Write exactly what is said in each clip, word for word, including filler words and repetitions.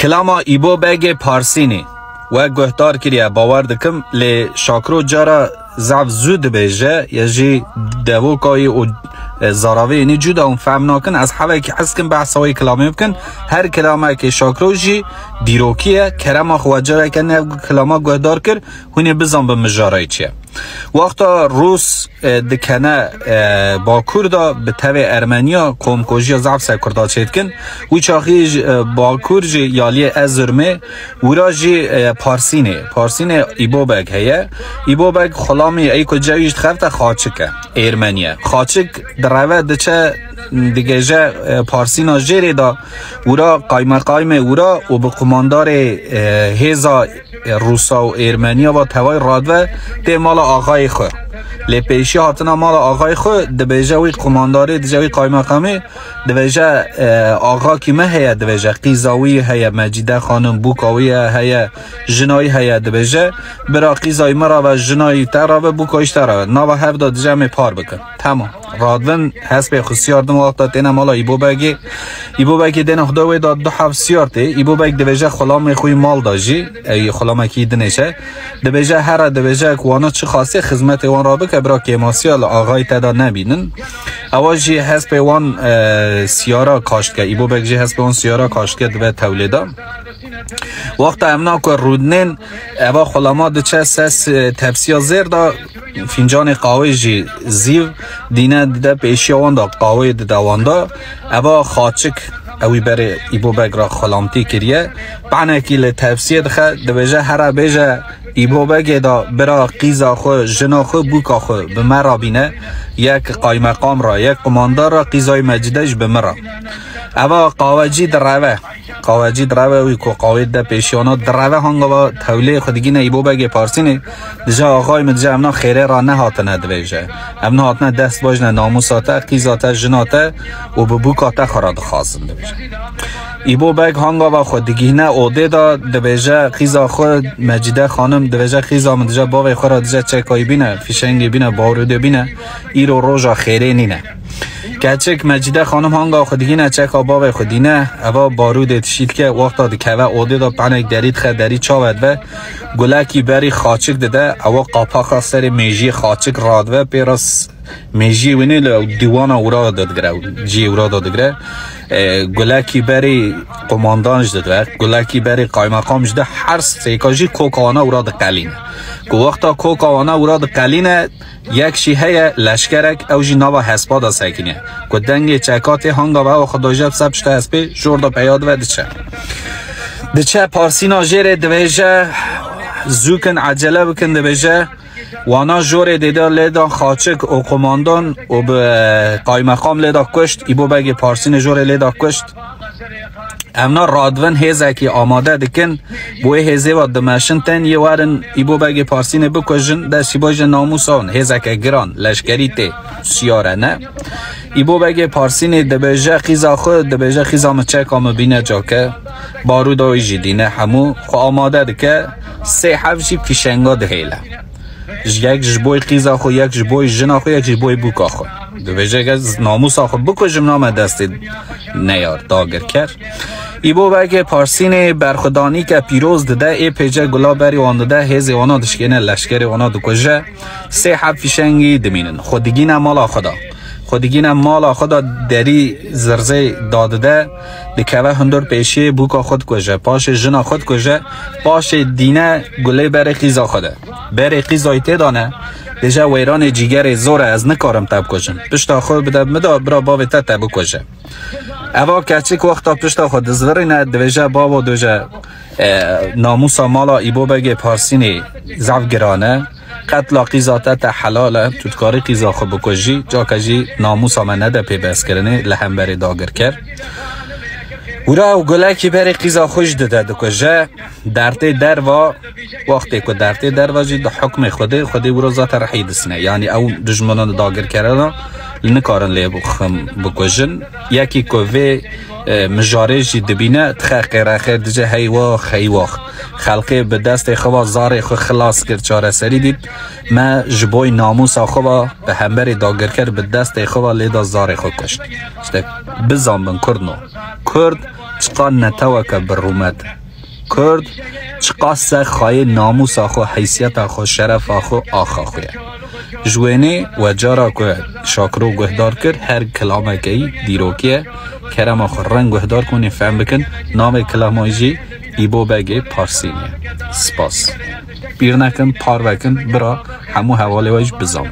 Kilama Îbo Begê Parsînî we guhdar kiriye, bawer dikim, lê Şakro cara zaf zû dibêje, ya jî devokayî û, e, zaravê înî cuda hûn fehm nakin. Ez hevekî hez kim behsa wê kilamê bikin. Her kilamekê Şakro jî dîrokî ye. Kerema xwe careke ne kilama guhdar kir, hûn ê bizanbin mijara wê çi ye. Wexta Rûs, e, dikene, e, Bakur de bi tevê Ermeniya komkojiya zaf ser Kurda çêdikin. Wî çaxî ji, e, Bakur jî yaliyê Ezurmê, wira jî, e, Parsînê. Parsînê Îbobeg heye. Îbobeg xulamî ey ku cewî ji dixevte Xaçik e. Êrmeniye. Xaçik direve diçe digêje, e, Parsîna jêrê de wira qaymeqaymê wira û bi qumandarê, e, hêza e, Rûsa û Êrmeniya va tevay radive tê mala axayê xwe. Lê pêşî hatina mala axayê xwe dibêje wî qumandarê, dije wî qaymeqamê, dibêje, e, axakî me heye, dibêje qîza wî heye, Mecîde Xanim, bûka wî ye, heye, jina wî heye, dibêje, bira qîza wî me rave, jina wî te rave, bûka wî ji te rave. Nava hev de dije em ê par bikin. Tamam. Radvin hespê xwe siyar din wexta têne mala Îbobegê. Îbobegê dêne xwe da wê da du hev siyar tê. Îbobeg dibêje xulamê xwe yî mal da jî. Ey xulamekî dinê çe. Dibêje here dibêje ku wana çi xasê xizmetê wan ra bike bira kêmasiya li axayî te da nebînin. Ewa jî hespê wan, e, siyara kaştke. Îbobeg jî hespê wan siyara kaştke dibe tewlê da. Wexta em na ku rûdinên, eva xulama diçe ses, e, tepsiya zêr da, fîncanê qawê jî zîv, dîne dide pêşiya wan da, qawê dide wan da. Eva Xaçik, ewî berê Îbobeg ra xulamtî kiriye. Panekî li tepsiyê dixe, dibêje, here bêje Îbobegê da, bira qîza xwe, jina xwe, bûka xwe bi me ra bîne, yek qaymeqam ra, yek qumandar ra, qîza wî Mecîde jî bi min ra. Eva qawecî direve. Qawecî direve wî ku qawê de pêşiyana direve hangava tewlê xwe digîne Îbobegê Parsînê, dije axayê min, dije em na xêrê ra nehatine, dibêje. Em nehatine dest bajne namûsa te, qîza te, jina te û bi bûka te xwe ra dixwazin, dibêje. Îbobeg hangava xwe digihîne odê de, dibêje qîza xwe Mecîde Xanim, dibêje qîza min, dije bavê xwe ra, dije çekayî bîne, fîşengê bîne, barûdê bîne, îro roja xêrê nîne. Keçik Mecîde Xanim hanga xwe digîne çeka bavê xwe dîne, eva barûdê dişî dike, wexta dikeve odê de penek derî dixe, derî çawe dibe, gulekî berî Xaçik dide, ewa qapaxa serê mêjiyê Xaçik radibe, pê re s-, mêjiyê wînê li dîwana wira de digire, ciyê wira de digire. E, gulekî berî qomandan ji dide, gulekî berî qaymeqam ji de, her sêka jî koka wana wira diqelîne. Ku wexta koka wana wira diqelîne, yek jî heye leşkerek, ew jî nava hespa de sekiniye. Ku dengê çeka tê hanga ve ew xwe doje bi ser pişta hespê, jor de peya dive diçe. Diçe parsîna jêrê dibêje, zûkin, ecele bikin, dibêje, wana jorê dêde lê dan Xaçik û qomandan û bi qaymeqam lê da kuşt, Îbo Begê Parsînê jorê lê da kuşt. Evna radivin hêzekî amade dikin, bi wê hêzê ve dimeşin tên yê werin Îbo Begê Parsînê bikujin, destî bajin namûsa hûn, hêzeke giran, leşkerî tê, siyare ne. Îbo Begê Parsînê dibêje xîza xwe, dibêje xîza min çeka min bîne cake, barûda wî jî dîne hemû, xwe amade dike, sê heb jî fîşenga dihêle. Ji yek ji boy qîza xwe, yek ji boy jina xwe, yek ji boy bûka xwe. Dibêje, ez namûsa xwe bikujim, name destê neyar, dagirker. Îbo Begê Parsînê berxwedanîke pîroz dide, ê pêce gula berî wan dide, hêzê wana dişkêne, leşkerê wana dikuje. Sê heb fîşengî dimînin. Xwe digîne mala xwe da. Xwe digîne mala xwe da, derî zirzê dadide, dikeve hundir pêşiyê bûka xwe dikuje, paşê jina xwe dikuje, paşê dîne gulê berê qîza xwe de. Berê qîzayî tê de ne, dêje weyranê cîgerê zor e, ez nikarim te bikujim. Pişta xwe bide min da, bira bavê te te bikuje. Eva keçik wexta pişta xwe dizvirîne, dibêje bavo, dibêje, e, namûsa mala Îbo Begê Parsînê zaf giran e. Qetla qîza te te helal e, tu dikarî qîza xwe bikujî, cake jî namûsa me nede pê behskirinê li hemberê dagirker. Wira ew gulekî berê qîza xwe jî dide dikuje. Dertê derva, wextê ku dertê derva jî di hukmê Xwedê, Xwedê wiro zate rehî disine. Yanî ew dijminan dagirkerana li nikarin lê bixin bikujin. Yekî ku vê, e, mijarê jî dibîne, dixe qêrexê, dice hey wax, hey wax. Xelkê bi destê xwe va zarê xwe xilas kir, çareserî dît. Me ji boy namûsa xwe va bi hemberê dagirker bi destê xwe va lê da zarê xwe kuşt. İşte bizanbin Kurd no. Kurd Çiqas neteweke bi rûmet e. Kurd çiqas ser xayê namûsa xwe, heysiyeta xwe, şerefa xwe, axa xwe ye. Ji wênê we cara ku Şakiro guhdar kir, her kilameke yî dîrokî ye. Kerema xwe reng guhdar kunê fehm bikin. Navê kilama jî Îbo Begê Parsînê ye. Spas. Bîr nekin, parve kin, bira hemû hevalê we jî bizan.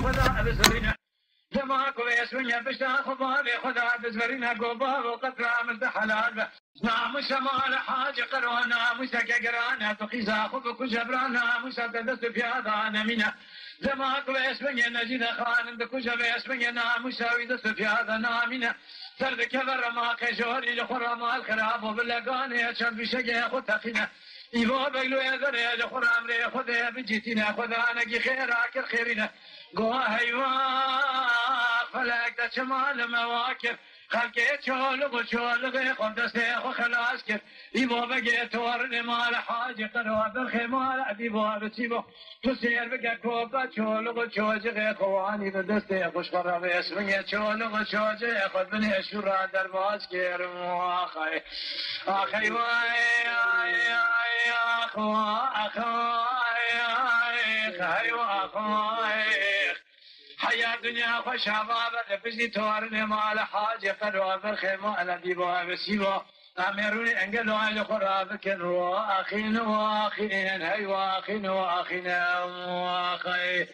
Dema ku vêsûnye pişta xwe bavê xwe da dizverîne go bavo qetra min te helal be. Namûsa mala Hacî Qero namûseke giran e, tu qîza xwe bikuje bira namûsa te dest û piya da nemîne. Dema ku vêsûnye Necîde Xanin dikuje vêsûnye namûsa wî dest û piya da namîne. Ser dikeve rema qejorî li xwe remal xirabo bi leganê çend fîşegê xwe teqîne. Îvo Begloyê derê li xwe re emrê Xwedê bicîtîne, Xweda negî xêra kir xêrîne. Goha heywa felek de çima li me wa kir? Xelkê çolix û çolixê xwe destê xwe xelas kir. Îvo Begê torinê mala Hacî Qero derxê mala Edîbo Ebisîbo. Tu sêr bike koka çolix û çocixê xwe wanî bi destê xwe ji xwe re vêsûnye çolix û çocixê xwe binê şûra derbas kir. Axay. Axay vay, ay, ay, ax, wa, ax, ay, ay, xay, wa, ax, ay. Heya dinya xweş hava be, li piştî torinê mala Hacî Qero berxê mala Dîbo Ebisîbo. Em ê rûnê engel li xwe rabikin, wa axîn, wa axîn, hey wa axîn, wa axîn, wa axîn.